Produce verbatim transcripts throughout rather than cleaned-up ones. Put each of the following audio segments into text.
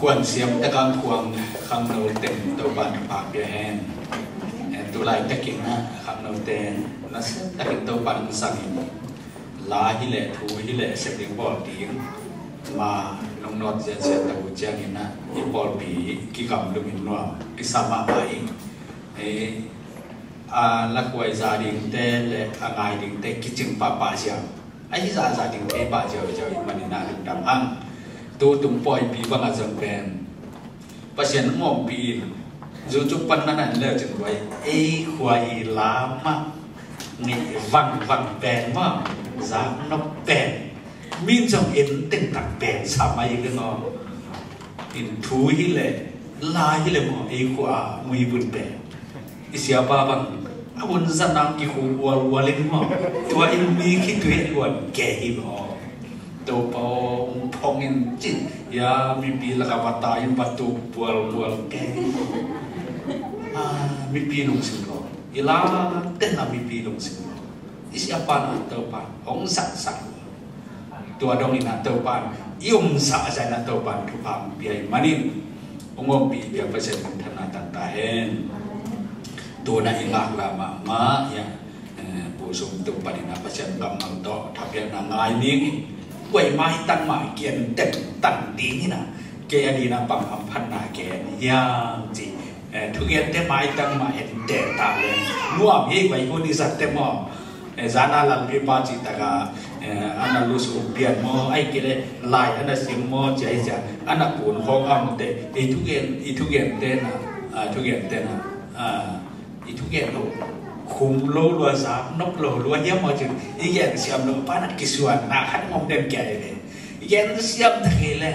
Kuan siam takang kuang khangno teng Topan thupha pia hen. Eh, tulai takin na khangno teng na siam takin Topan sangin la hi le thu hi le sep ding bawl ding ma nong nawt zianzian ta uh ciangin na i pawlpi kikam lumin nuam kisa mahmah ing. Eh, a lakhuai za dingte le a ngai dingte kicing pahpah ziau. Ahi zahzah ding kei pah ziauziau i manin a lungdam hang. Tu tung pawipi bangah zong pen Pasian ngawmpih in zucuk pan na nan leu cin buai ei khua i lamah ngeih vangvang pen maw zak nok pen min zong en tentak pen sa mai i maw. In thu hi le la hi le maw ei khua a mui bun pen i siapa bang a hun zat nang kihu ualual in maw. Tua in mi khitui a luan ke hi maw. Topa aw hong phong in cin ya mipi lakah va tai in va tuk bualbual ke hi maw. Ah, mipi lungsim lo i la tenna mipi lungsim lo i siapa na Topa hong saksak. Tua dongin a Topan i umsa a zain a Topan thupha hong pia i manin hong ompih pia Pasian min thanna tangta hen. Tuna i ngakla mahmah ia eh, pusum tung panin a Pasian kammal tawh thapiakna ngai ning in kuai maitang mah kian teng tang ding in a kei a dina pang hamphatna ken hiam ci. Eh, thugente maitang mah en te ta le nuam hi vai hun i zat te maw. Eh, zana lalpipa cih taka eh, ana lusu pian maw ai kile lai ana sim maw ci ai cia ana kun khawng am te i thugen i thugen te na ah, thugen te na ah, i thugen lo khum lo lua zak nok lo lua hiam maw cin i gen siam lo pa na kisuan na khat ngom den kia i ve i gen siam ta kei le.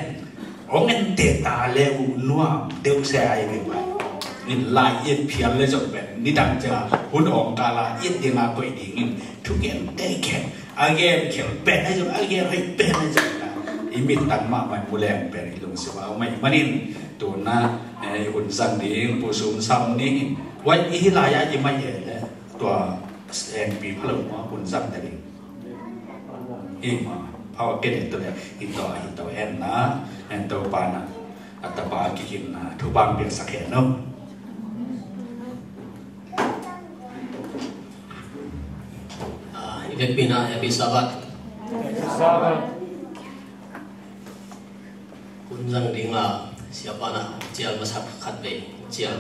Hong en te ta le uh nuam deuh se ai ve bai. Nin lai it phial le zong pen nidang cia hun awng kala it dinga koih dingin thugen te khen a gen khel pen ai zong a gen hoi pen ai zong na i mit tang mahmah mu leng pen i lungsim a mai manin tuna eh, i hun zang ding pusum sam ning wai i hi lai a i mai e le tua engpi phalo ma hun zang ta ding. Hi ma, pau a kene tu le, hi to, hi to en na, en to pa na, a tapa kikin na, thu bang biak sak hen no. Ah, i vekpi na, happy Sabbath. Hun zang dinga siapa na cial masak khat vei cial.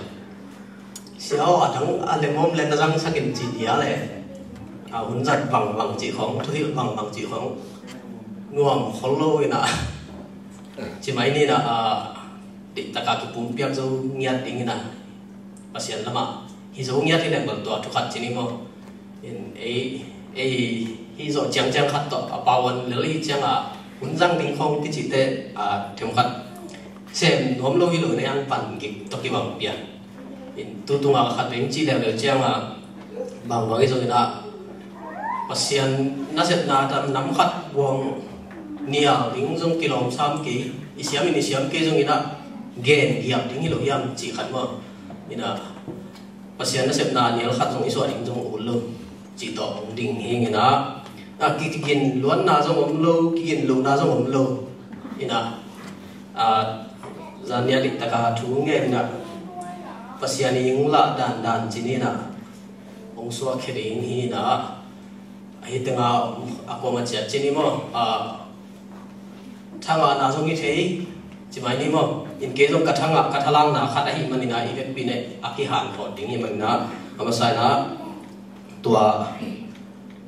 Sia aw a dang a lem om le na zang sakin ci dia le. A hun zat bang bang ci khong, thuhilh bang bang ci khong. Nuam khol lo ina. Ci mai ni na a diktaka kipum piak zo ngiat ding ina. Pasian lama hi zo ngiat hi leng bal tua thu khat ci ni maw. In ei ei hi zo ciangciang khat tawh a pau an lel hi cianga hun zang ding khong kici te a them khat sem nuam lo hi lo ne ang pan gik tawh kibang pian. In tu tunga khat veng ci leuleu cianga bang bang hi zo ina Pasian nasepna tam nam khat guang nial ding zong kilawm sam kei i siam in i siam kei zong ina gen giap ding hi lo hiam ci khat maw. Ina Pasian nasepna nial khat zong i suah ding zong ul lo cih tawh hong ding hi ngena. A kigin luanna zong om lo kigin lohna zong om lo. Ina a zania dik taka thu nge ina Pasian i ing lah dandan ci ni ina hong suak khe ding hi ina. Ahi tenga a kuama ciat ci ni maw. A thangahna zong i thei ci mai ni maw. In kei zong ka thangah ka thalangna khat ahi manina i vekpi ne a kihan thawt ding hi manina a masa ina tua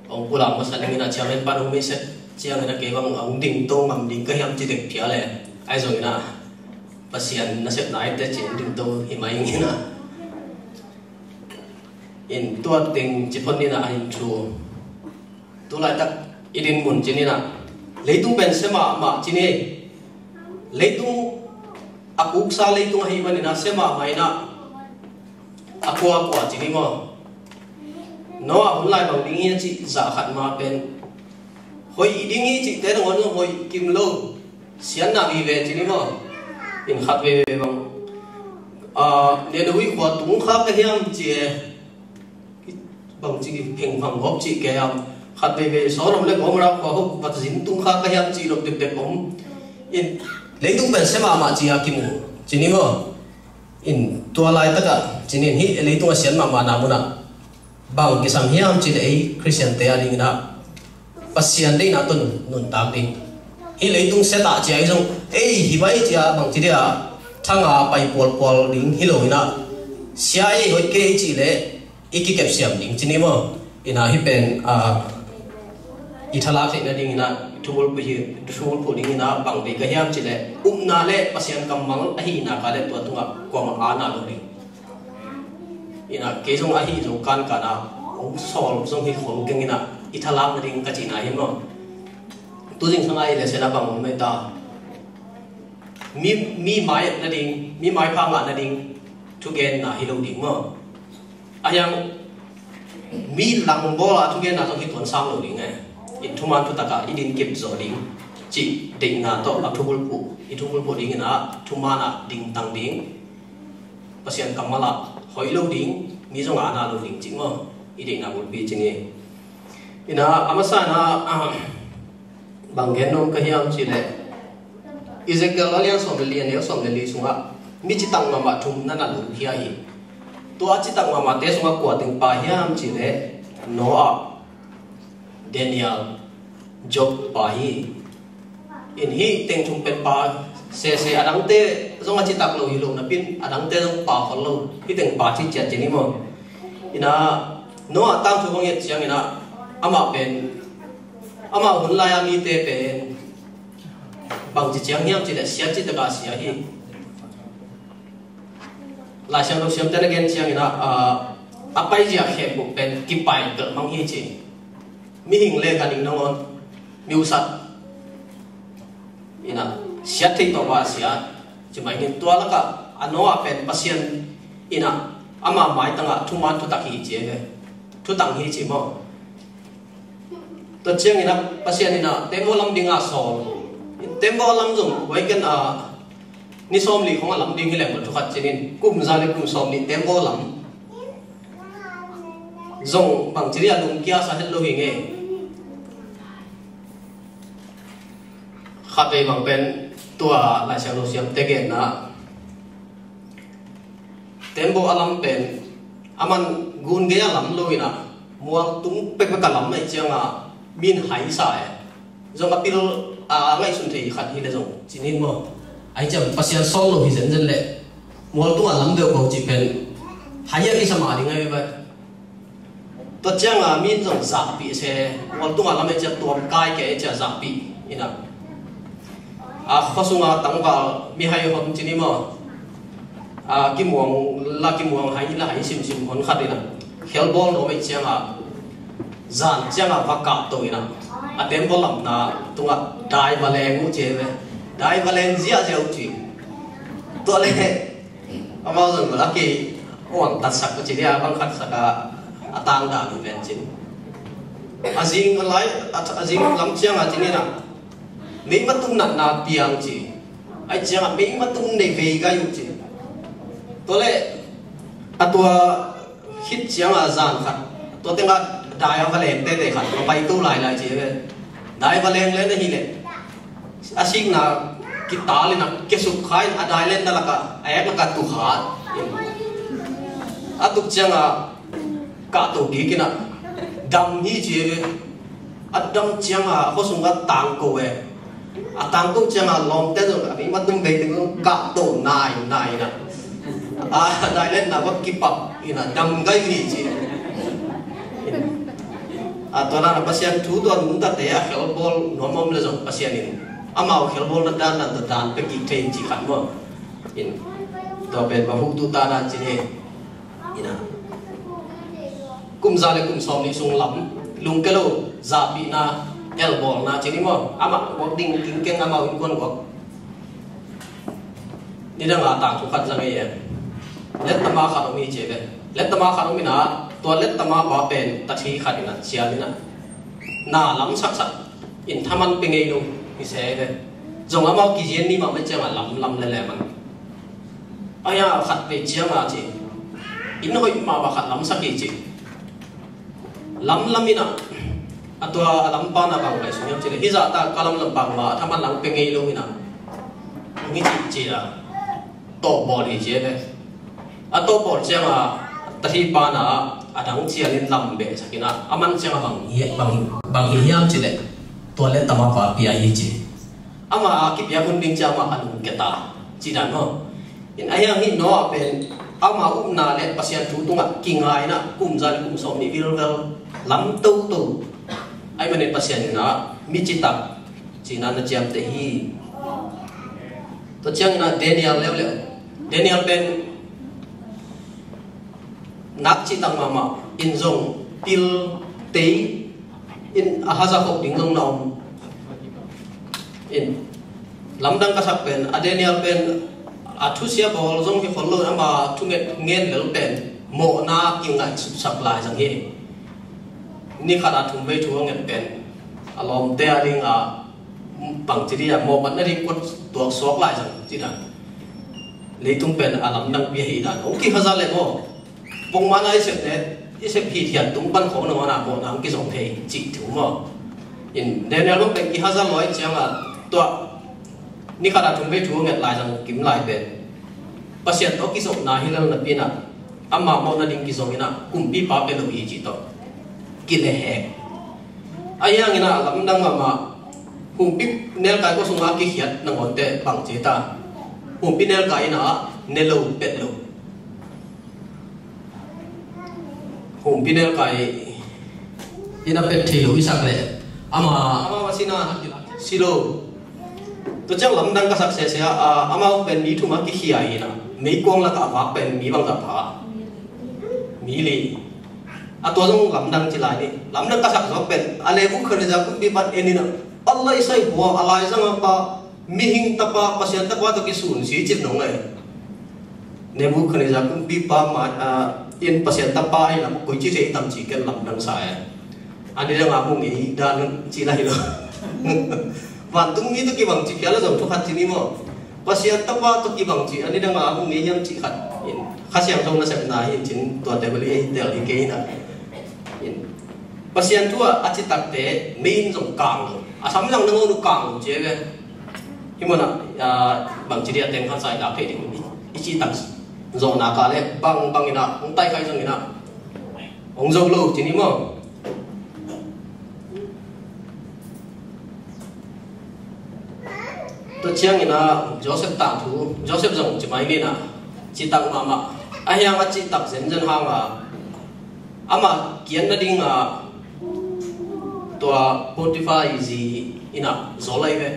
hong pulak masa dingina chairman pan hong meiset ciangina kei bang hong dingto ngam ding ka hiam ci dek phia le ai zongina Pasian nasepna ite ci hong dingto hi mai ingina. In tua teng ci phot nina a hin thu. Tu laitak i din mun ci nina. Leitung pen se mahmah ci ni. Leitung a kuksa leitung ahi manina se mahmah ina. A kua kua ci ni maw. Noah hun lai bang ding hi a ci zah khat ma pen. Hoih i ding hi cihte nangawn zong hoih kim lo. Siatna vive ci ni maw. In khat veve bang a Nineveh khua tung kha ka hiam ci e. Bang ci phengphang hop cih ke hiam. Khat veve Sodom le Gomorrah khua hop vat zin tung kha ka hiam ci lo teptep om. In Leitung pen sia mahmah ci-a kimu, ci ni maw? In tua laitakah ci ni, hih leitung a sian mahmahna munah bang kisam hiam cih leh ei Khristiante a dinginah Pasian deihna tawh nuntak ding. Hih leitung siatah ci-a i zong ei hi bai ci-a bangci dia thanga pai pualpual ding hi lo inah, sia ei hoih kei cih leh i kikepsiam ding ci ni maw? Inah hih pen, ah, i thalak theih nading inah thubulphuh hi, thubulphuh ding inah bang dei ka hiam cih leh upna le Pasian kammal ahihna ka le tua tungah kuamah a na lo ding. Inah kei zong ahi zong kankan a hong sawl zong hi khol keng inah i thalak nading ka cihna hi maw? Tuzing sanga i le sena bang om mai ta. Mi, mi mai et nading, mi maipha ngah nading thugenna hi lo ding maw? A hiang mi langbawl a thugenna tawh hi tuan sang lo ding e. In thuman thutak a i din kip zaw ding cih deihna tawh a thubulphuh, i thubulphuh ding inah thuman a dingtang ding. Pasian kammal ah hoih lo ding, mi zong a na lo ding cih maw? I deihna bulpi ci ni. Inah a masa inah, ah, bang gen nuam ka hiam cih leh Ezekiel a lian sawm le li, a neu sawm le li sungah mi citak mahmah thum na na lo hi a hi. Tua a citak mahmahte sungah kua teng pa hiam cih leh Noah, Daniel, Job pa hi. In hih teng thum pen pa sese, a dangte zong a citak lo hi lo napi-in a dangte zong pa khol lo, hih teng pa ci ciat ci ni maw? Inah Noah tangthu bang i et ciang inah amah pen, amah hun lai-a mite pen bangci ciang hiam cih leh sia cih takah sia hi. Laisiangtho siamte na gen ciang inah, ah, a paizia khempeuh pen kipai pelh mang hi ci. Mihing le ganhing nangawn, mi usat inah siat thei tawh a sia ci mai hi. Tua lakah a Noah pen Pasian inah ama maitangah thuman thutak hi ci e ve. Thutang hi ci maw? Tua ciang inah Pasian inah tembaw lam dinga sawl. Tembaw lam zong huai ken a ni sawmli khong a lam ding hi leng maw, thu khat ci ni, kum za le kum sawmli tembaw lam zong bangci dia lungkia sa het lo hi nge. Khatvei bang pen tua Laisiangtho siamte genna tembaw a lam pen aman gun gei a lam lo inah mual tung pekpek a lam ahih cianga min hai sa e. Zong a pil a ngaihsun thei khat hi le zong ci ni maw? Ahih ciang Pasian sawl lo hi zenzen leh mual tungah lam deuh ko cih pen hai a kisa mah ding ahi ve. Tua cianga min zong zakpih se, mual tungah lam ahih ciang tuam kai kei ahih ciang zakpih inah. A khuasunga tangval mihai hon ci ni maw? A kimuang la kimuang hai la hai simsim hon khat inah khelbawl nuam ahih cianga zan cianga va kahto inah a tembaw lamna tungah dai va leng uh ci e ve. Dai va leng ziahziah uh ci. Tua le amau zong a kei uang tatsak uh ci dia bang khat sak a, a tang dan uh ven cin. A zing a lai, a, a zing lam cianga ci ni inah mei matum natna piang ci. Ahih cianga mei matum nei vei gai uh ci. Tua le a tua khit cianga zan khat tua tengah dai a va leng tete khat a pai to lailai ci ve. Dai va leng le na hi leh a sikna kital inah kesuk kha in a dai lenna lakah a ek lakah tukha. A tuk cianga kahto kik inah dam hi ci ve. A dam cianga a khuasung a tangko e. A tangko cianga lawmte zong a mi matum bei teng zong kahto nai nai inah a dai lenna va kipak inah dam gai hi ci. A tua na Pasian thu tua nungtate a khelbawl nuam om le zong Pasian in amau khelbawlna dan dan tua dan pia kik thei ci khat maw? In tua pen va huktu ta dan ci ni. Inah kum za le kum sawmli sung lam lungke lo zakpihna elbawlna ci ni maw? Amah guak ding kingkeng amau innkuan guak. Nidanga tangthu khat za ngei e. Lettama khat om hi ci e ve. Lettama khat om inah tua lettama pa pen tathi khat inah cial inah na lam saksak in thaman pia ngei lo hi se ve. Zong amau kizian ni mah mai cianga lamlam lele man. Aya khat vei cianga ci in hoih mahmah khat lamsak hi ci. Lamlam inah a tua a lampa na bang ngaihsun hiam ci le hih zahta ka lamlam bangmah a thaman lang pia ngei lo inah Ngi cih ci a tawh bawl hi ci e ve. A tawh bawl ciang a tahi pa na a dang cian in lam beh sak in a, a man ciang a bang hi, bang, bang hi hiam ci leh, tua leh tama pa pia hi ci. Ama a kipia hun ding ciang ama a lungkia ta ci dan maw. In a hiang hi Noah pen ama upna le Pasian thu tungah kingaina kum za le kum sawm nih vilvel lam toto. Ai manin Pasian in a mi citak cina na ciamteh hi. Tua ciangin a Daniel leuleu. Daniel pen nak cihtak mahmah in zong pil tei in a haza khop ding zong na om. In lamdang ka sak pen a Daniel pen a thusia bawl zong hi khol lo, ama thunget ngen lel pen mawhna kingaih supsak lai zang hi. Ni khat a thum vei thu a nget pen a lawmte a ding a bangci dia mawhmatna ding kuat tuak suak lai zang ci dan. Leitung pen a lamdang pia hi dan ong kihaza le maw. Pongmana i sep le i sep hi thian tung pan khawng na wana mawhna ong kizong thei cih thu maw. In Daniel bang pen kihaza luai ciang a tua ni khat a thum vei thu a nget lai zang kim lai pen Pasian tawh kizopna hi lel napi in a ama mawhna ding kizong in a kumpipa pia lo hi cih tawh kilehhek. A hiangin a lamdang mahmah humpi nelkai kua sungah kikhiat nangawnte bangci ta. Humpi nelkai in a ne lo pet lo. Humpi nelkai in a pet thei lo i sak leh ama, ama masina si lo. Tua ciang lamdang ka sak sese a, a, amau pen mi thum a kikhia hi na. Meikuang lakah a vak pen mi bangzah pha? Mi li. A tua zong lamdang ci lai ni. Lamdang ka sak zawk pen a Nebuchadnezzar kumpipa in a, Allah i sai hua a laizang a pa, mihing tapa, Pasian tapa tawh kisun si cin nong ai. Nebuchadnezzar kumpipa ma, a, in Pasian tapa ai lam koici thei tam ci ken lamdang sa e. A ni dang a mu ngei dan ci lai lo. Vantung mi tawh kibang ci phial a zong thu khat ci ni maw. Pasian tapa tawh kibang ci a ni dang a mu ngei hiam ci khat. In Kha Siangtho nasepna hi in cin tuate bali ei tel hi kei na. In Pasian thu a a citakte mei in zong kang lo. A samlang nangawn uh kang lo ci e ve. Hi mawna, a, bangci dia teng khan sai lak thei ding i, i citak zawhna ka le bang bang in a hong taikhai zong in a hong zo lo ci ni maw. Tua ciangin a Joseph tangthu, Joseph zong ci mai ni na, citak mahmah. A hiang a citak zenzen hang a, ama kian nading a tua Potiphar i zi in a zol ai ve.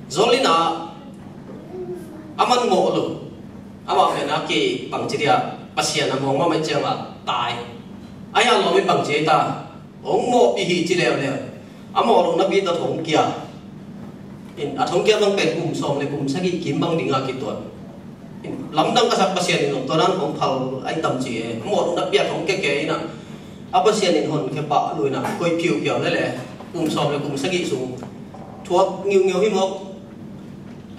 Zol in a aman mawh lo. Amah pen a kei bangci dia Pasian a mawng mahmah ciang a tai. A hiang lawm i bangci ai ta. Hong mawhpih hi ci leuleu. A mawh loh napi tawh thongkia. In a thongkia bang pen kum sawm le kum sagih kim bang dinga kituat. In lamdang ka sak Pasian in zong tua dan hong phal ai tam ci e. A mawh loh napi a thongkia ke in a, a Pasian in honkhia pah lo in a koi phiuphiau le le kum sawm le kum sagih sung thuak ngiungeu hi mawk.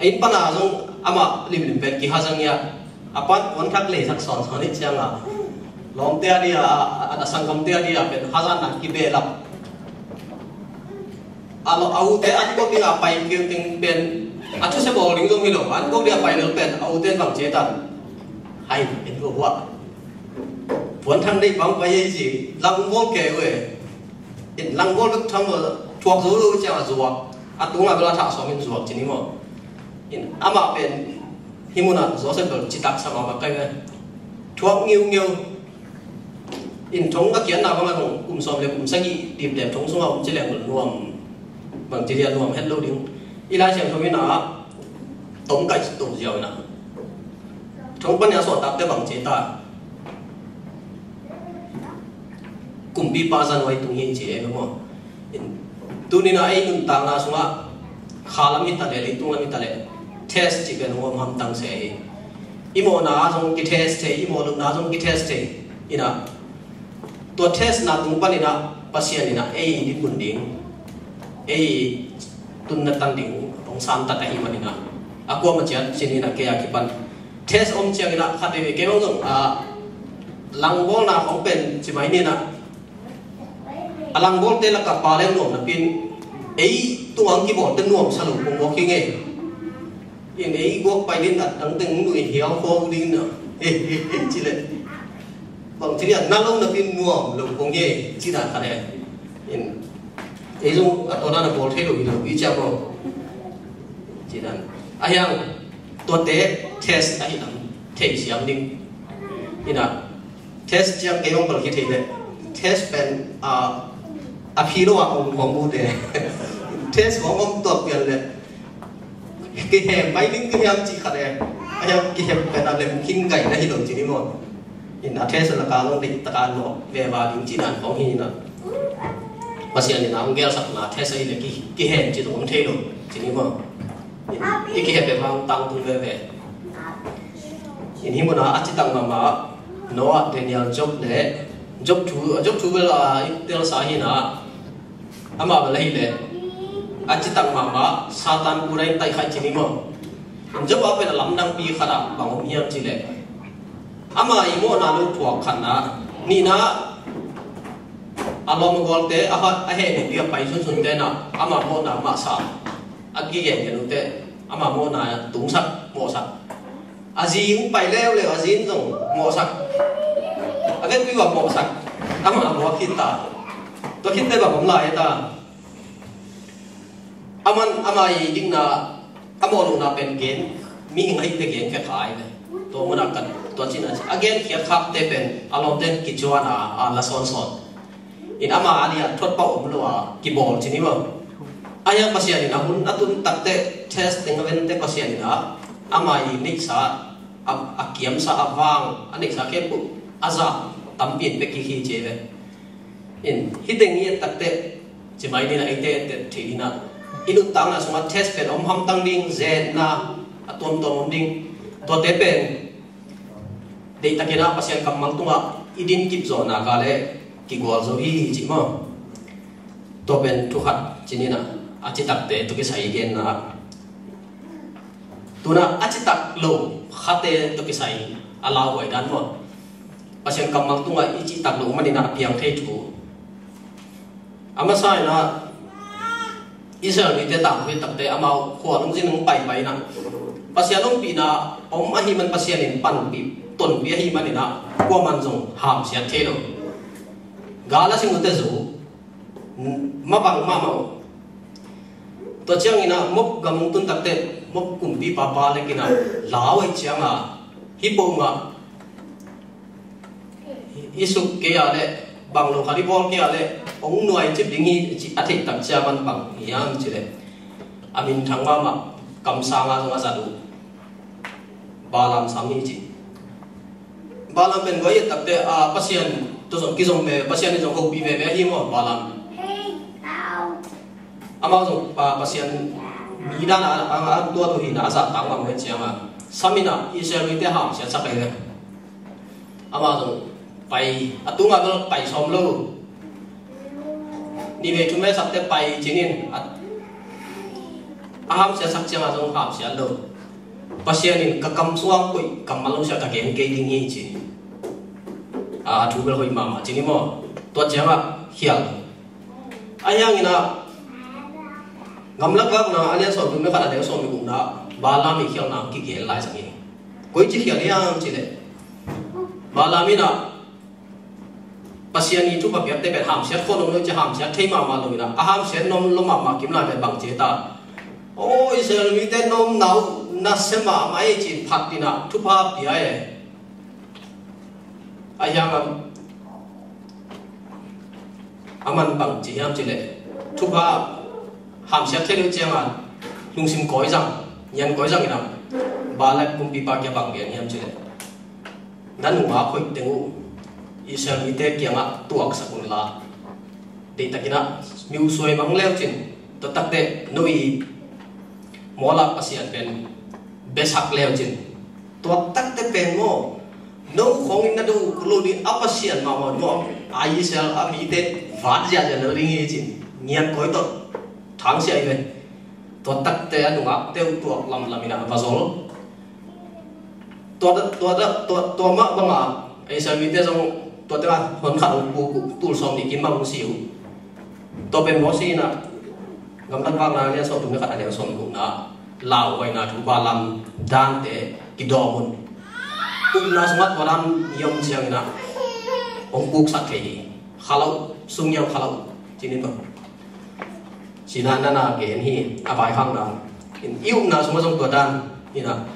A inn pana zong amah limlim pen kihazang ia. A pan puan thak lei sak sawnsawn hi ciang a, lawmte a dia, a, a, a sanggamte a dia pen hazatna kibehlap. A lo, a ute an kok ding a pai keu teng pen a thusia bawl ding zong hi lo, an kok ding a pai lel pen a ute in bang ci ta. Hai, en ko hua. Puan thak nei bang pai ei ci, langbawl keu e. In langbawl bek tham lo, thuak zo lo ciang a zuak. A tunga bel a thah sawm in zuak ci ni maw. In amah pen hih munah Joseph bel citak sa mahmah kai ve. Thuak ngiungeu. In thong a kiatna bangah zong kum sawm le kum sagih dipdep thong sungah om ci leng bel nuam. Bang ci dia nuam het lo ding. I Lai Siangtho in a tom kaih to ziau in a. Thong pan a sawt takte bang ci ta. Kumpipa zanuai tung hi ci e maw. Tuni-in a ei nuntakna sungah kha lam hi ta leh, leitung lam hi ta leh, test cih pen hong om hamtang se hi. I mawhna zong kitest thei, i mawh lohna zong kitest thei. Ina, tua testna tung panin a Pasian in a ei dinmun ding, ei tunna tan ding hong santat ahih manin a, a kuamah ciat cinin a kei a kipan test om ciangin a khat veve kei bang zong a langbawlna khong pen ci mai ni a, a langbawlte lakah pa le nuam napi-in ei tungah kibawlte nuamsa lo kong mawk hi ngei. In ei guak pai din at dang teng nui hiau khawng ding na. He he he ci le. Bang ci lian na lo na pin nuam lo kong he ci dan khat he. In ei zong a tawna na bawl thei lo hi lo hi ciam lo. Ci dan. A hiang tuate test a hi lam thei siam ding. Ina test ciang kei hong bal hi thei le. Test pen a a phi lo a hong hong mu te. Test hong hong tuak pian le. Kihem pai ding kihem ci khat e. A hiam kihem pen a lem khin gai na hi lo ci ni maw. In a test la ka long ding taka no ve va ding ci dan hong hi na. Pasian in a hong gel sak na test a hi le ki kihem ci dong thei lo ci ni maw. In i kihem pe vang tang tung ve ve. In hi mun a a ci tang mama Noah, Daniel, Job le Job thu Job thu bel a i tel sa hi na. Amah bel ahih leh a citak mahmah Satan kul a in taih kha i ci ni maw? Job a pen a lamdangpi khat ah bang om hiam cih leh, amah i mawhna lo thuak khatna, nihna a lawm a gualte a heh nihpi a pai sunsunte in ah amah mawhna mahsa a kigen gen uhte, amah mawhna tungsak mawhsak. A zi hong pai leuleu, a zi in zong mawhsak. A vekpi uh a mawhsak. Amah a mawh khit ta. Tua khitte bang om lai ta. Aman ama i dikna, a mawh lohna pen gen, mihing ahihte gen khe khai ve. Tua munah kan tua cina a gen khiat khakte pen a lawmte in kicuan a, a la sawnsawn. In ama a lian thuat pah om lo a kibawl ci ni maw? A hiang Pasian in a hun a tun takte test teng a vente Pasian in a ama i neihsa a, a kiamsa a vang a neihsa khempeuh a zah tampi in pek kik hi ci ve. In hih teng i et takte ci mai ni na eite et thei ni na. I nuntakna sungah test pen om hamtang ding, zetna a tuamtuam om ding. Tuate pen deihtakin ah Pasian kammal tungah i din kip zawhna ka le kigual zo hi ci maw? Tua pen thu khat ci ni na, a citakte tawh kisai i genna. Tuna a citak lo khate tawh kisai a lauhuai dan maw? Pasian kammal tungah i citak lo manin a piang thei thu. A masa in ah Israel mite tangthu hi takte amau khua lungzin hong paipai in ah Pasian ompihna om ahih man Pasian in panpih tonpih ahih manin ah kuaman zong hamsiat thei lo. Gal a sing uhte zo mabang mahmah uh. Tua ciangin ah Moab gam hong tun takte Moab kumpipa Balak in ah lau ahih ciangin hih pawh mah i suk kei a le bang lo khat i bawl kei a le hong nuai cip ding hi ci a theih tak ciang a bang hiam cih leh a minthang mahmah kamsanga zong a zat uh Balaam sam hi ci. Balaam pen guai et takte a Pasian tua zong kizom ve, Pasian in zong hopih veve ahi maw Balaam. Amau zong Pasian mi dan a tuat uh hi na a zahtak mahmah uh hi ciangin sam in ah Israel mite hamsiat sak ahi ve. Amah zong pai a tungah bel pai sawm lo. Nih vei thum vei sakte pai cinin a, a hamsiat sak ciangah zong hamsiat lo. Pasian in ka kam sungah koih kammal lo siah ka gen kei ding hi ci. A thu bel hoih mahmah ci ni maw? Tua ciangah khial. A hiangin ah Gamlak Vakna a lian sawm thum le khat a neu sawm le gukna Balaam i khialna kigen lai sak hi. Koici khial hiam cih leh Balaam in ah Pasian i thupha piakte pen hamsiat khawh nuam lo ci, hamsiat thei mahmah lo in ah a hamsiat nuam lo mahmah kim lai pen bang ci ta. O Israel mite nuamna uh nasia mahmah hi ci phat in ah thupha pia e. A hiang a, a man bang ci hiam cih leh thupha hamsiat thei lo ciangin lungsim kawizang, nian kawizang in ah Balak kumpipa kiang bang gen hiam cih leh na nungak hoih teng uh Israel mite kiangah tuaksak un la, deihtakin ah mi uh suai mang leucin, tua takte no i mawlak Pasian pen besak leucin, tua takte pen maw no khawngin na do lo ding a Pasian mahmah maw a Israel a mite vat ziahziah lo ding hi cin nian kawi tawh thangsiah hi ve. Tua takte a nungakte uh tuak lamlam in ah va zol. Tua, tua, tua, tua mah bangah Israel mite zong tua tengah hon khat hong puk uh, tul sawm nih kim bang hong si uh. Tua pen Mosi in ah Gamlak Vakna lian sawm thum le khat a neu sawm le gukna lauhuaina thupha lam dante kidawm un. Upna sungah tua dan i om ciangin ah hong puksak thei hi. Khalauh, sung i om khalauh cinin bang. Cina nana gen hi, a vaikhakna. I upna sungah zong tua dan hi na.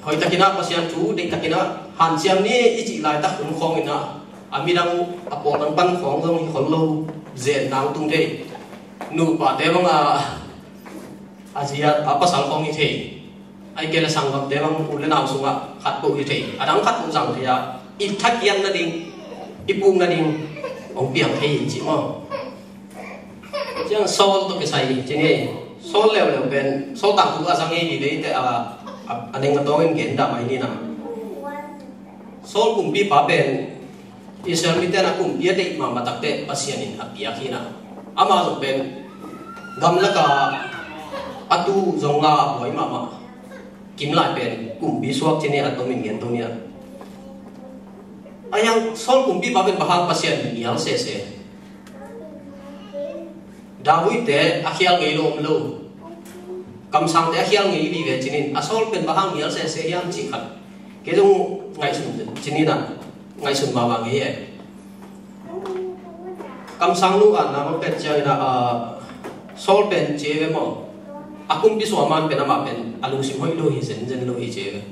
Hoihtakin ah Pasian thu deihtakin ah hanciam ni i cih laitak hun khawngin ah a midang a pawl pan pan khawng zong hi khol lo, zen nang tung thei. Nupate bang a, a zia a pasal khawng hi thei. Ai kei le sanggamte bang u le nau sungah khat peuh hi thei. A dang khat peuh zang thei a, i thakian nading, i puk nading hong piang thei hi ci maw? Ciang Saul tawh kisai hi ci ni. Saul leuleu pen, Saul tangthu a zang hi hi leite a, a, a neng a tawngin gen dah mai ni na. Saul kumpipa pen Israel mite na kumpi a deih mahmah takte Pasian in a piak hi na. Ama zong pen gamlaka a tu zong nga a buai mahmah. Kim lai pen kumpi suak ci ni a tomin gen to ni a. A yang Saul kumpipa pen bang hang Pasian in nial sese. David te a khial ngei lo om lo. Kamsangte a khial ngei vive cinin a Saul pen bang hang nial sese hiam cih khat. Kei zong ngaihsun cinin a ngaihsun mahmah ngei e. Kamsang nu a na mang pen ciangin a, a, Saul pen ci ve maw. A kumpi suah man pen amah pen a lungsim hoih lo hi zenzen lo hi ci ve.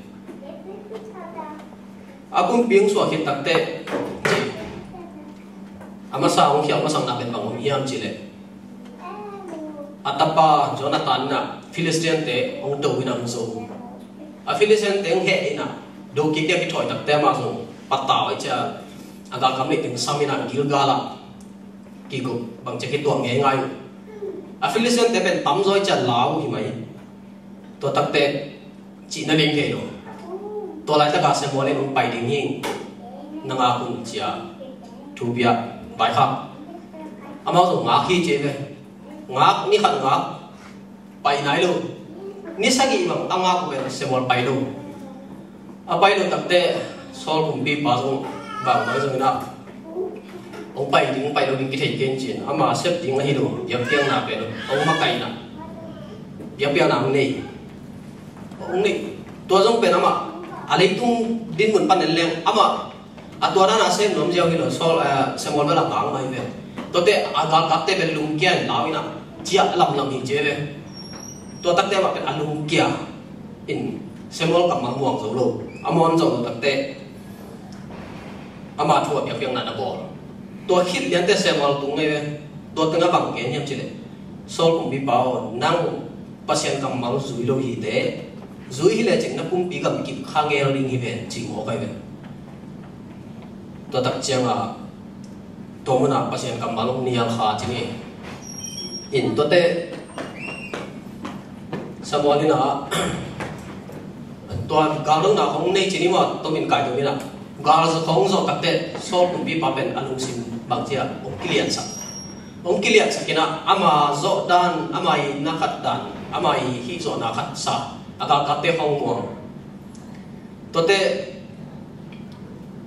A kumpi hong suah khit takte ci. A masa hong khial masakna pen bang om hiam cih leh a tapa Jonathan in a Philistine-te hong do in a hong zo. A Philistine-te hong heh in a do kik a kithawi takte amah zong patau a i cia a galkap neih teng sam in a Gilgal ah kikup bangci a kituak ngeingai uh. A Philistine-te pen tamzaw i cia lau hi mai. Tua takte cihna ding thei lo. Tua laitak a Samuel in hong pai ding hi. Na ngak un ci a thu pia vaikhak. Amau zong ngak hi ci ve. Ngak, ni khat ngak. Pai nai lo. Ni sagih bang a ngak uh pen Samuel pai lo. A pai lo takte Saul kumpipa zong bang bang zong in a hong pai ding, hong pai lo ding kithei kei in ci in. Ama sep ding ahi lo, biakpiakna pen hong makaihna. Biakpiakna hong nei. Hong nei. Tua zong pen amah a leitung dinmun pan en leng amah a tua dan a sem nuam ziau hi lo. Saul, eh, Samuel bel a ngak mah hi ve. Tuate a galkapte bel lungkia in lau in a ciah lamlam hi ci ve. Tua takte amah pen a lungkia in Samuel kammal muang zo lo, a muang zo lo takte ama thu a biakpiakna na bawl. Tua khit liante Samuel tung ngei ve. Tua tengah bang gen hiam cih leh, Saul kumpipa aw, nang Pasian kammal zui lo hi teh, zui hi lecin na pumpi gam kip kha ngel ding hi ven ci mawk ahi ve. Tua tak ciangah tua munah Pasian kammal hong nial kha ci ni. In tuate Samuel in a tua gallohna hong nei ci ni maw, tomin kai to in a galzo hong zawh takte Saul kumpipa pen a lungsim bangci a hong kiliansak. Hong kiliansak in a ama zawh dan, ama i na khat dan, ama i hih zawhna khat sa a galkapte hong muang. Tuate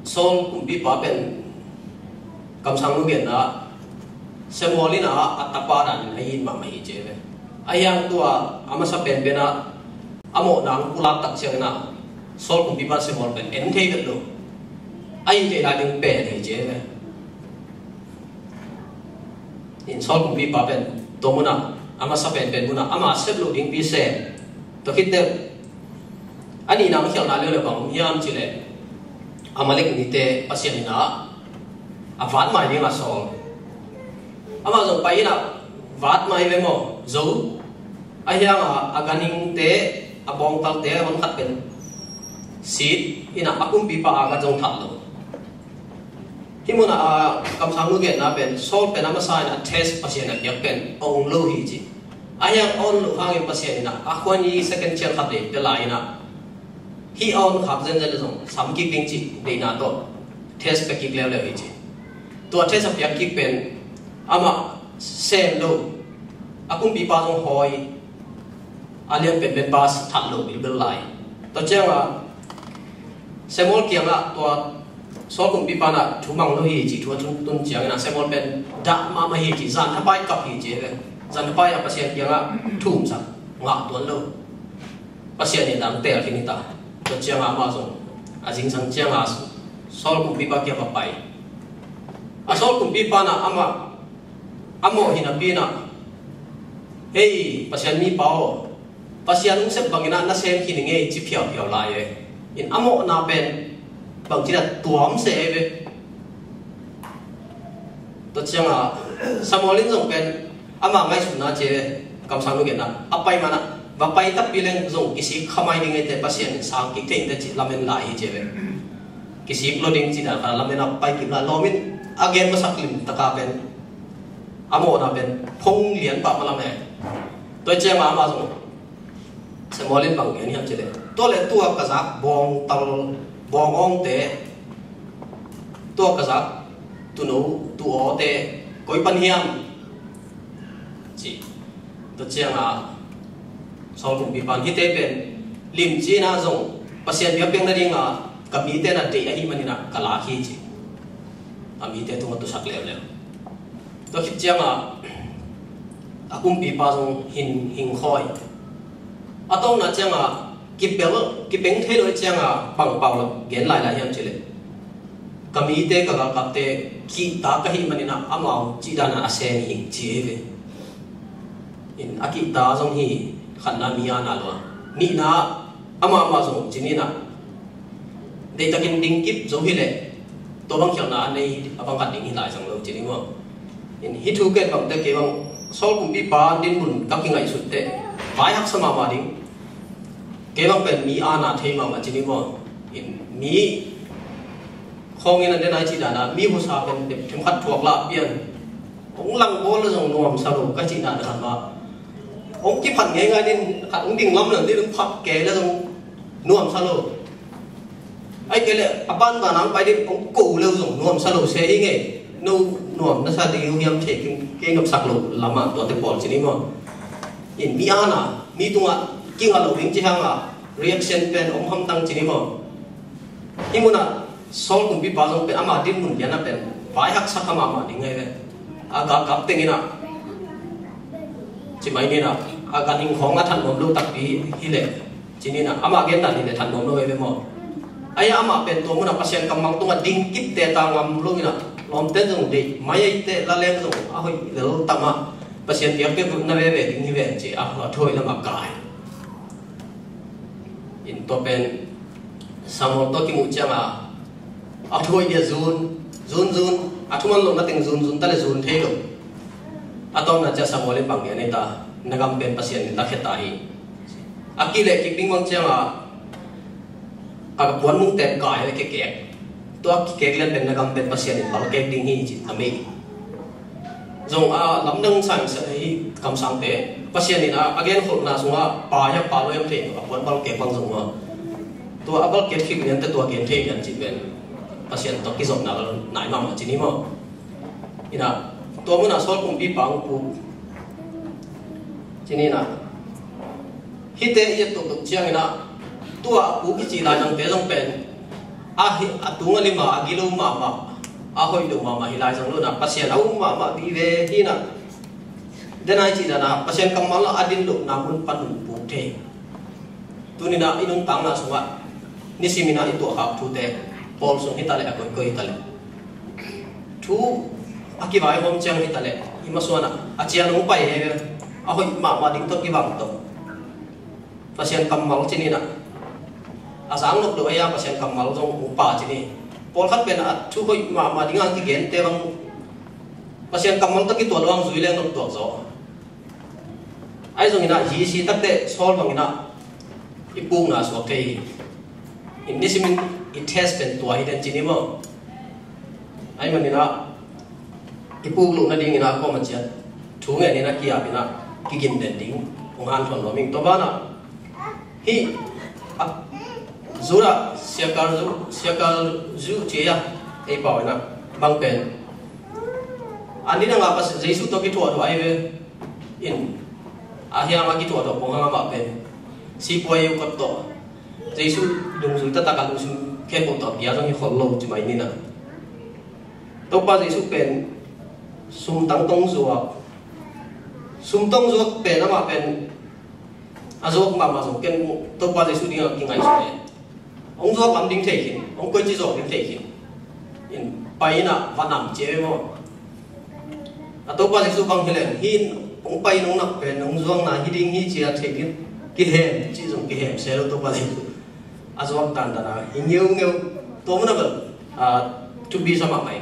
Saul kumpipa pen kamsang nu genna Samuel in a a tapa dan in a it mahmah hi ci ve. A hiang tua a masa penpen a a mawhna hong pulak tak ciangin a Saul kumpipa Samuel pen en thei vet lo. A it thei lai ding pen hi ci ve. In Saul kumpipa pen tua munah a masa penpen munah ama sep loh dingpi sem. Tua khit teh a nihna hong khialhna leuleu bang om hiam cih leh Amalek mite Pasian in a a vat mai ding a sawl. Amah zong pai in a vat mai ve maw, zo. A hiang a a ganhingte, a bawngtalte hon khat pen sit in a a kumpipa a gat zong that lo. Hih munah a kamsang nu genna pen Saul pen a masa in a test Pasian a piak pen a ong lo hi ci. A hiang a ong loh hangin Pasian in a a khuan i second chance khat dei pia lai in a hih a ong khak zenzen le zong sam kik ding ci deihna tawh test pia kik leuleu hi ci. Tua test a piak kik pen amah sem lo, a kumpipa zong hawi, a lian penpen pa that lo bilbel lai. Tua ciangah Samuel kiangah tua Saul kumpipa in a thu mang lo hi ci thu a tun, tun ciangin a Samuel pen dah mahmah hi ci, zan thapai kap hi ci ve. Zan thapai a Pasian kiangah thu umsak. ngah tuan lo. Pasian in a tel khin hi ta. Tua ciangah amah zong a zingsang ciangah Saul kumpipa kiang va pai. A Saul kumpipa in ah amah a mawh hi napi in ah, "Hei, Pasian mipa aw, Pasian hong sep bangin ah na sem khin ing ei," ci phiauphiau lai e. In a mawhna pen bangci in ah tuam se e ve. Tua ciangah Samuel in zong pen ama ngaihsutna ci e, kamsang nu genna a pai man ah, va pai takpi leng zong kisik kha mai ding ei teh, Pasian in sang kik thei in teh ci lamen lai hi ci e ve. Kisik lo ding ci dan kha lamen a pai kim lai, lawm in a gen masak lim taka pen a mawhna pen phong lian pah ma lam e. Tua ciangah amah zong Samuel in bang gen hiam cih leh, "Tua leh tua ka zak bawng tal, bawng awngte, tua ka zak tuuno, tuuawte koi pan hiam?" ci. Tua ciangah Saul kumpipa in, "Hihte pen limci in ah zong Pasian biakpiakna dingah ka mite na deih ahih manin ah ka lak hi," ci. A mite tungah tusak leuleu. Tua khit ciangah a kumpipa zong hing, hing khawi. A tawpna ciangah kipel, kipeng thei lo ciangah bang pau lo gen lailai hiam cih leh, "Ka mite, ka galkapte kihta ka hih manin ah amau cih dan a sem hi ing," ci hi ve. In a kihta zong hi, khatna mi aana lua. Nihna amah amah zong ci ni in ah, deihtakin ding kip zo hi leh tua bang khialhna a nei a bang khat ding hi lai zang lo ci ni maw. In hih thu ken bangte kei bang Saul kumpipa dinmun ka kingaihsut teh vai haksa mahmah ding. Kei bang pen mi aana thei mahmah ci ni maw. In mi khawng in a den ai cih dan a mi husa pen themkhat thuak lah pian. Hong langbawl le zong nuamsa lo ka cih dan khat mah. Hong kiphat ngeingai din, khat hong ding lam le din hong phat kei le zong nuamsa lo. Ai kei le a banban hong pai din hong ko le zong nuamsa lo se hi ngei. No nuam na sa ding hiam thei kei, kei ngapsak lo lamah tuate pawl ci ni maw. In mi aana, mi tungah kingah lo ding ci hangah reaction pen hong hamtang ci ni maw. Hih munah Saul kumpipa zong pen ama dinmun lianah pen vai haksa kha mahmah ding ahi ve. A galkap teng inah ci mai ni inah a gan hing khawng a that nuam lo takpi hileh ci ni inah ama gendan hileh that nuam lo ahi ve maw? Ahi amah pen tua munah Pasian kammal tungah ding kipte ta ngam lo inah lawmte zong deih mai ahi teh la leng zong a hoih lel tamah Pasian biakpiak na veve ding hi ve ci a, a thuhoih lamah kai. In tua pen Samuel tawh kimuh cianga a thuhoih dia zun zun zun, a thuman lohna teng zun zun ta le zun thei lo. A tawpna ciah Samuel in bang dia nei ta, na gam pen Pasian in lakhia ta hi. A kileh kik ding bang cianga a puan mungte kai le kekek. Tua kikek lian pen na gam pen Pasian in balkek ding hi ci a mei. Zong a lamdang sang sa hi kamsangte Pasian in a, a genkholhna sungah pa hiam pa lo hiam thei a puan balkek bang zong maw? Tua a balkek khik lian te tua gen thei lian ci pen Pasian tawh kizopna nai mahmah ci ni maw? Inah tua munah Saul kumpipa hong puk ci ni inah. Hihte i et tuktuk ciangin ah tua a puk i cih laizangte zong pen a hi, a tung a lim a, a gilo mahmah, a hoih lo mahmah hi laizang lo inah Pasian a um mahmah vive hi inah. Denai cih dan a Pasian kammal a din lohna mun pan hun puk thei. Tuni inah i nuntakna sungah nisim inah i tuahkhak thute pawl sung hi taleh a koikoi hi taleh thu a kivaihawm ciang hi taleh i masuanah a cian hong pai he a hoih mahmah ding tawh kibang tawh Pasian kammal ci ni inah a zang nop lo ahi a Pasian kammal zong hong pa ci ni. Pawlkhat pen a thu hoih mahmah ding a kigente bang Pasian kammal tawh kituah lo ang zui leng nop tuak zaw. Ahi zongin ah hi si takte Saul bangin ah i pukna suak thei hi. In nisimin i test pen tua hi den ci ni maw? Ahi manin ah i puk lohna dingin ah kawm a ciat thu ngenin ah kiapin ah kigin den ding hong hanthawn nuam ing. Tua banah hih a Judah siakal zu, siakal zu ci a ei pau in ah bang pen a ni dangah Pasian Jesu tawh kithuah duh ahi ve. In a hiang a kithuah duh pong hang amah pen sipuai uh kot tawh Jesu dungzui taktak a lungsim khempeuh tawh a bia zong hi khol lo ci mai ni inah. Topa Jesu pen sumtang tong zuak, sumtong zuak pen amah pen A zuak mahmah zong ken Topa Jesu dingah kingaihsun e. Hong zuak lam ding thei khin, hong koici zuak ding thei khin. In pai inah va nam cia ve maw. A Topa Jesu bang hi leng, hi in hong pai in hong nak pen hong zuakna hi ding hi cia thei ding kihem, ci zong kihem se lo Topa Jesu. A zuak dandan a hi ngeungeu. Tua mun a bel, ah, thupi sa mahmah hi.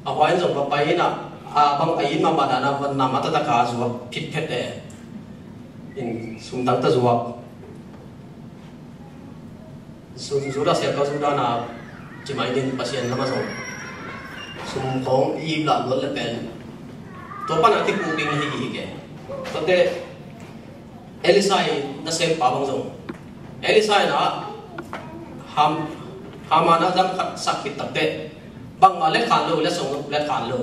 A hua in zong va pai inah, ah, bang a it mahmah dan a va nam a taktak a zuak phitphet e. In sum tangta zuak. Sum, Judas Iskariot, Judas na ci mai din Pasian lam a zong sum khawng i ip lah luat le pen tua pan a kipuk ding hi hi ke. Tuate Elisha i nasem pa bang zong, Elisha in a Ham, Haman a dam khat sak khit takteh bangmah let khan lo, let song let khan lo.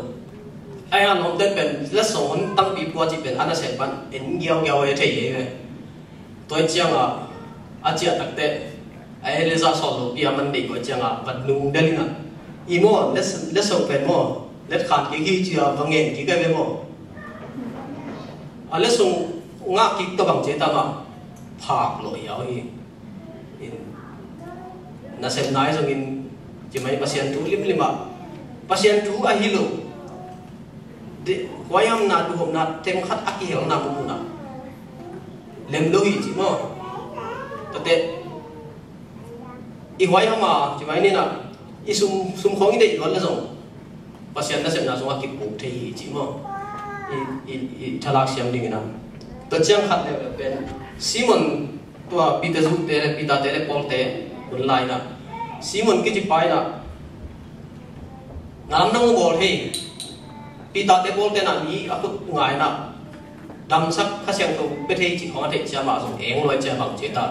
Ai han hom ten pen let song hon tangpi pua ci pen a nasem pan en giaugiau e thei e ve. Tua ciangah a ciah takteh a Elijah sawt lopi a man deih kua ciangah va nung del inah, i maw, let, let song pen maw, let khan kik hi cia va ngen kik ai ve maw. A let song ngah kik tua bang cia tama phak lawh hiau hi. In, nasem nai zongin ci mai Pasian thu limlim ah, Pasian thu ahi lo. Huaihamna, duhopna teng khat a kihelna muhmuhna lem lo hi ci maw. Tuate i huaiham a ci mai ninah i sum, sum khawng i deih luat le zong Pasian nasepna sungah kipuk thei hi ci maw. I, i, i thalak siam dinginah tua ciang khat leuleu pen Simon, tua Peter zute le Peter te le Paul te hun lai inah Simon kici pa inah na lam nang bawl thei. Peter te Paul te na mi a khut ngai inah damsak Kha Siangtho pe thei ci khawng a theih ciamah zong eng luai cia bang cia ta.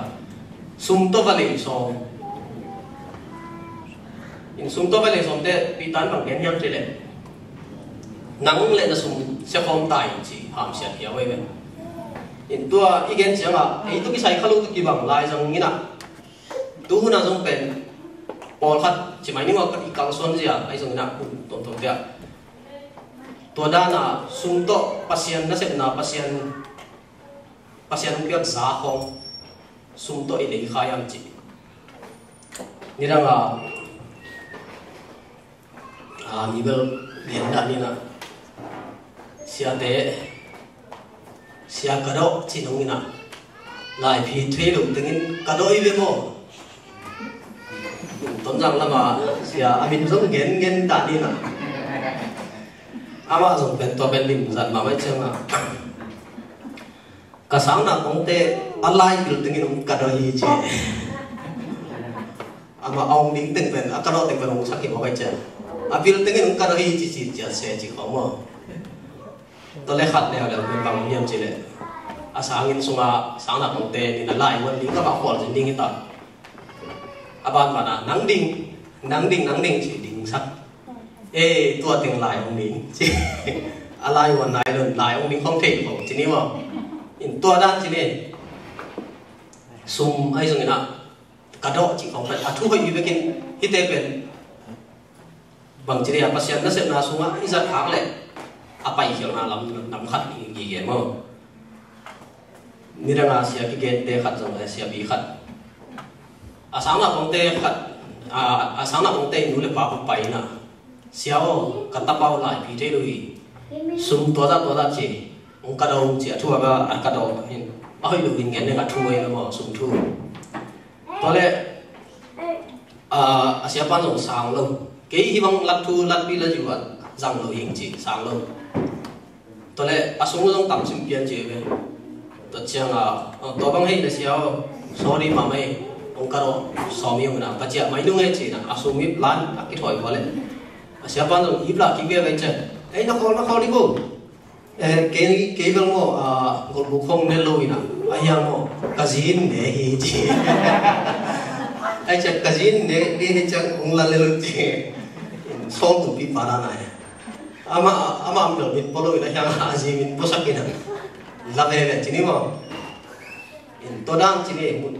Sum tawh va lei sawm. In sum tawh va lei sawm te Peter in bang gen hiam ci le nang le na sum sia khawm ta in ci hamsiat hiau ei ve. In tua i gen ciangah ei tuk i sai kha lo tuk i bang lai zong inah tu hunah zong pen pawlkhat ci mai ni maw ka i kalsuan zia ai zong inah hun tuamtuam zia. Tua dana sum tawh Pasian nasepna Pasian Pasian hong piak za khawng sum tawh i lei kha hiam ci. Nidang a, a, mi bel lian dah ninah siate sia ka dawh ci nong inah laiphi thei lo tengin ka dawh i ve maw. Tonzang lama sia a min zong gen gen dah ninah amah zong pen tua pen lim zat mahmah ciangah ka sangna kongte a lai pil tengin hong ka dawh hi ci. Amah a hong ding teng pen a ka dawh teng pen hong sak hi mawk ai cian a pil tengin hong ka dawh hi ci ci ciat se ci khawng maw. Tua le khat leuleu pen bang hiam ci le a sangin sunga sangna kongte nin a lai huan ding amah khual zin ding hi ta. A banbana nang ding, nang ding, nang ding ci ding sak. E, tua teng lai hong ding ci. A lai huan nai lon lai hong ding khong thei khong ci ni maw. In tua dan ci ni. Sum ai zong inah ka dawh ci khong pen a thu hoih mi bekin hite pen bang ci ni a Pasian nasepna sungah i zat khak leh a paikhialna lam, lam khat i gige maw. Nidang a sia kigente khat zong le siapi khat a sangna pangte khat, a, a sangna pangte i nu le pa hong pai inah sia aw ka tapa uh laiphi thei lo hi. Sum tuadah tuadah ci hong ka dawh ci a thu a ka dawh hin a hoih lo hin gen deng a thu ahi lo maw sum thu. Tua le a, a siapan zong sang lo. Kei hih bang lat thu lat pi la jiu a zang lo hing ci sang lo. Tua le a sung zong tam sim pian ci ve. Tua ciang a, tua bang hei le sia aw sorry mah mai hong ka dawh sawm hi hong na ka ciah mai nung he ci na a sung ip lan a kithawi vua le a siapan zong ip la kik ve ve ciah ei na khawl na khawl di bo. Eh, kei, kei bel maw, ah, golhbuk khong ne lo ina, a hiang maw, ka zin ne hi ci. Ai ciak ka zin ne, ne hi ciak ung la le lo ci. Sawm tung pi pa na nai. Ama, ama am bel min po lo ina hiang a zi min po sak ina. La ve ve ci ni maw. In to dang ci ni mu.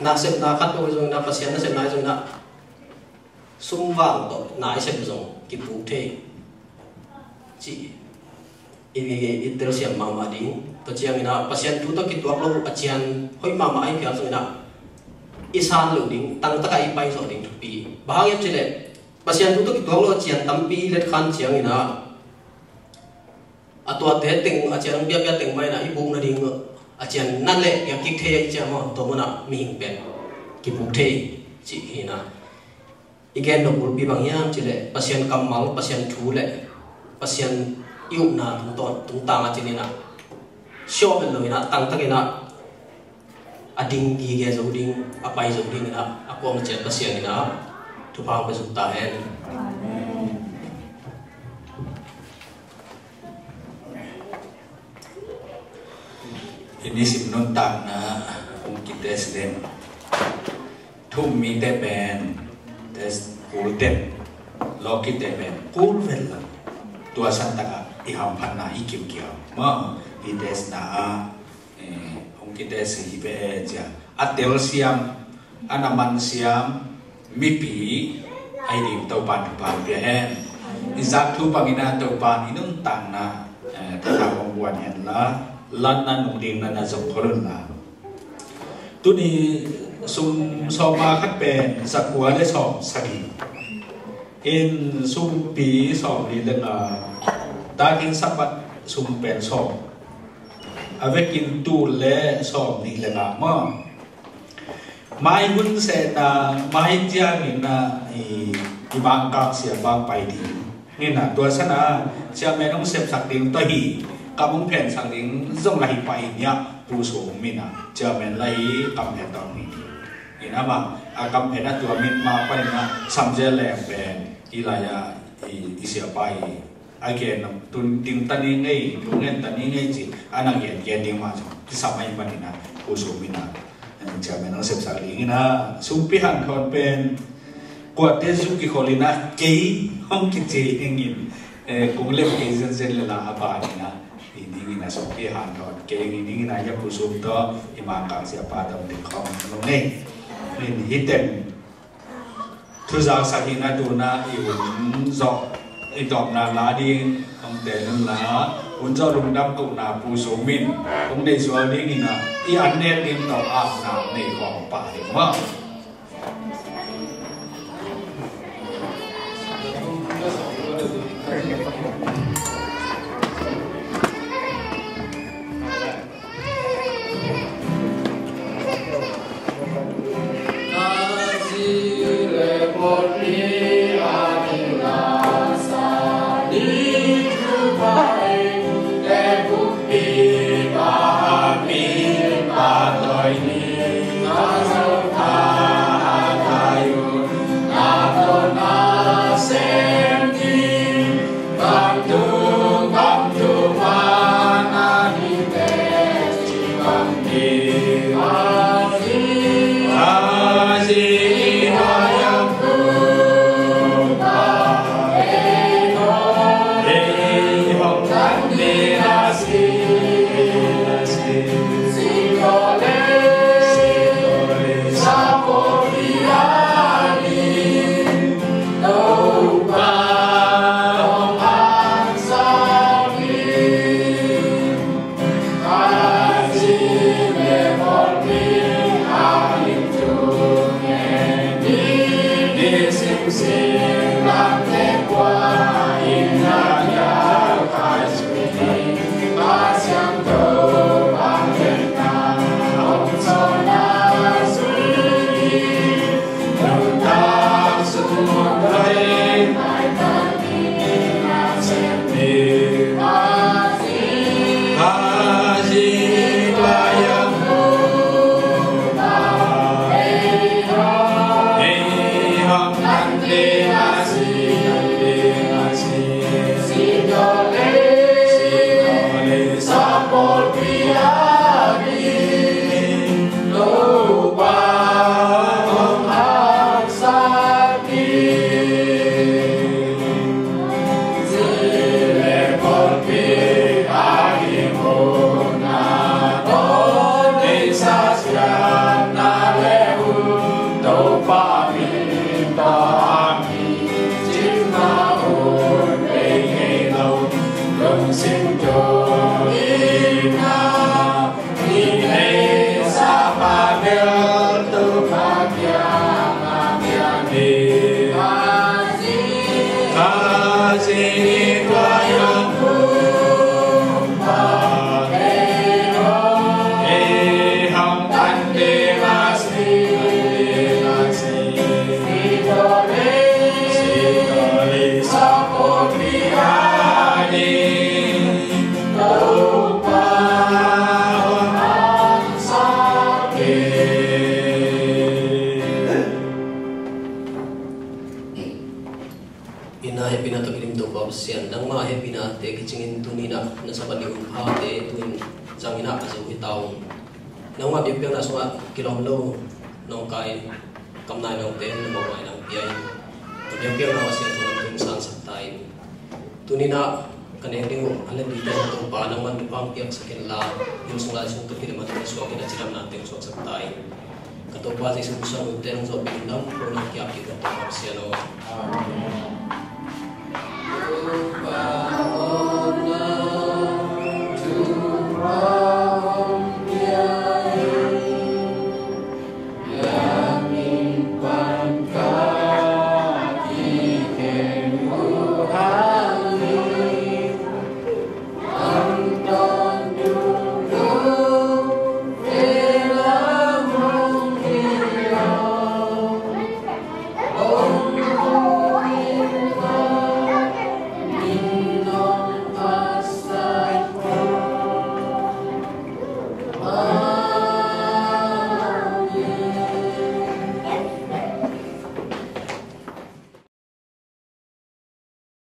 Na sep na khat to zong na Pasian na sep na zong na. Sum vang tawh nai sep zong kipuk thei ci. i, i, i telsiam mahmah ding. Tua ciangin ah Pasian thu tawh kituak lo a cian hoih mahmah ahi phial zongin ah i san loh ding, tangtak a i pai zawh ding thupi. Bang hang hiam cih leh Pasian thu tawh kituak lo a cian tampi i let khan ciangin ah a tuate teng, a cian hong piapia teng mah in ah i buk nading a cian na leh piak kik thei ahih ciang maw, tua munah mihing pen kibuk thei cih hi in ah. I gen nop bulpi bang hiam cih leh Pasian kammal, Pasian thu leh Pasian i upna tungtawn, tungtang a cin in ah siawh bel lo in ah, tangtak in ah a ding gige zo ding, a pai zo ding in ah a kuang ciat Pasian in ah thupha hong pia zuk ta hen. Amen. I nisim nuntakna hong kitest den. Thu-um mite pen test kul den. Lawkite pen kul vet lo. Tua santakah i hamphatna i kiukiau maw, i testna ah, eh, hong kitest hi ve cia. A telsiam, a na mansiam mipi ahi ding Topa'n thupha pia hen. I zak thu bangin ah Topa'n i nuntakna, eh, thupha hong guan hen la, lanna nungdingna na zong khol un la. Tuni sum sawm a khat pen zakua le sawm sagih in, sumpi sawm nih le nga, takin Sabbath sum pen sawm, a vekin tul le sawm nih le nga maw. Mai hun sehna, mai ciangin ah i, i Mangkang siapa pai ding. Nina, tua sana chairman hong sepsak ding tawh hi, kam hong phensak ding zong la hi pai nia, Pu Sum in ah chairman la hi, kam phen tawh hi. Ina ma, a kam phen a tua min ma panin ah Samzel Leng pen i lai-a i, i siapa hi. A gen tun ding ta ni ngei, lungen ta ni ngei ci, a na gen gen ding mah zong kisam ahih manin ah, Pu Sum in ah, eh, chairman hong sepsak ding in ah, sumpi hanthawn pen kuate zuk kikhol in ah, kei hong kici ding in, eh, kong lem kei zenzen le la a ban in ah, hi ding in ah, sumpi hanthawn kei hi ding in ah, ya Pu Sum tawh i Mangkang siapa dong ding khawng lo ngei. Min hi teng thuzak sak hi na, tuna i hun zawh, i tawpna la ding hong tel un la, hun zawh lungdam kohna Pu Sum in hong nei sual ding in ah, i an nek ding tawh apna nei khawng pah ding maw. Ina hehpihna tawh kidim Topa Pasian, nangmah hehpihnate kicingin tuni-in ah na Sabbath ni hun phate tu-in zangin ah a zo hi ta ung. Nangmah biakpiakna sungah kilawm lo nawngkai kamnai nawngte na mawhmaina hong pia in, na biakpiakna uh a siangtho lampi hong sangsak ta in. Tuni-in ah ka nek ding uh a lenlite Topa nangman thupha hong piaksak inla, inn sung lai sung tawh kilem a, tawh suak in a cidamna teng suaksak ta in. Ka Topa Jesu Khrist a hun teng zawhpih in dam ko na kiap kik ka Topa Pasian aw. Amen.